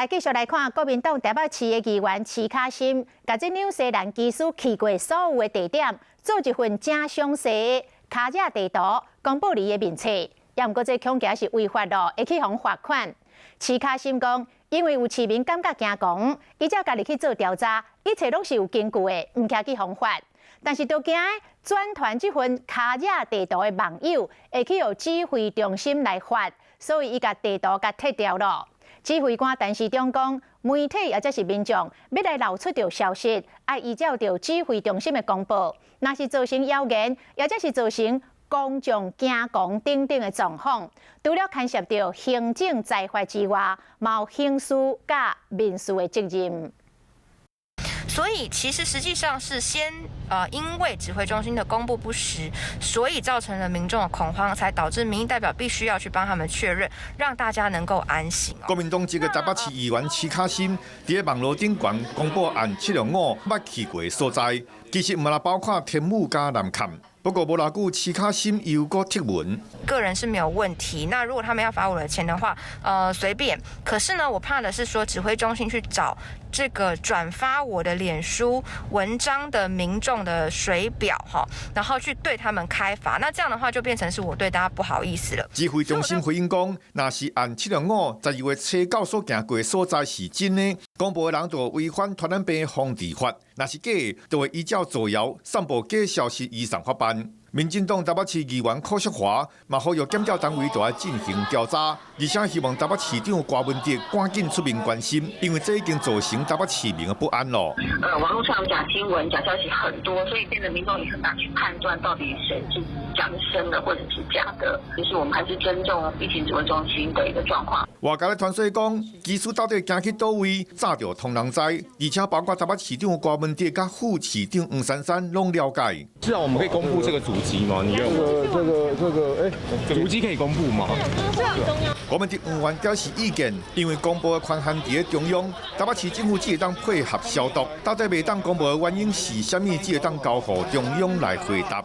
來繼續來看國民黨台北市的議員徐卡心，共這紐西蘭機師去過所有的地點，做一份誠詳細的跤跡地圖，公布佇伊的面冊。也毋過這恐驚是違法咯，會去予罰款。徐卡心講，因為有市民感覺驚狂，伊才家己去做調查，一切攏是有根據的，毋驚去予罰。但是都驚轉傳這份跤跡地圖的網友會去予指揮中心來罰，所以伊共地圖共撤掉咯。指揮官陳時中講，媒體或者是民眾欲來流出著消息，愛依照著指揮中心的公報，若是造成謠言，或者是造成公眾驚狂等等的狀況，除了牽涉著行政裁罰之外，嘛有刑事佮民事的責任。所以其實實際上是先因為指揮中心的公布不實，所以造成了民眾的恐慌，才導致民意代表必須要去幫他們確認，讓大家能夠安心。國民黨籍的台北市議員徐卡心，佇網路頂懸公布按765捌去過的所在，其實毋但包括天母佮南崁。不過無偌久，徐卡心又閣貼文。個人是沒有問題。那如果他們要罰我的錢的話，隨便。可是呢，我怕的是說指揮中心去找這個轉發我的臉書文章的民眾的水表哈，然後去對他們開罰。那這樣的話就變成是我對大家不好意思了。指揮中心回應講，若是按76512月初九所行過的所在是真的，公布的人就違反傳染病防治法；若是假的，就會依照造謠、散布假消息以上法辦。民進黨台北市議員柯淑華嘛呼籲檢調單位著愛進行調查，而且希望台北市長柯文哲趕緊出面關心，因為這已經造成台北市民的不安咯。網路上假新聞、假消息很多，所以變得民眾也很難去判斷到底誰是講真的或者是假的。其實我們還是尊重疫情指揮中心的一個狀況。外界咧傳說講，機師到底行去佗位，早就予人知，而且包括台北市長柯文哲佮副市長黃珊珊攏了解。是啊，我們可以公布這個足跡嗎？你認為？這個，欸，足跡可以公布嗎？柯文哲議員表示意見，因為公布的權限佇中央，台北市政府只會當配合消毒，到底袂當公布的原因是啥物，只會當交予中央來回答。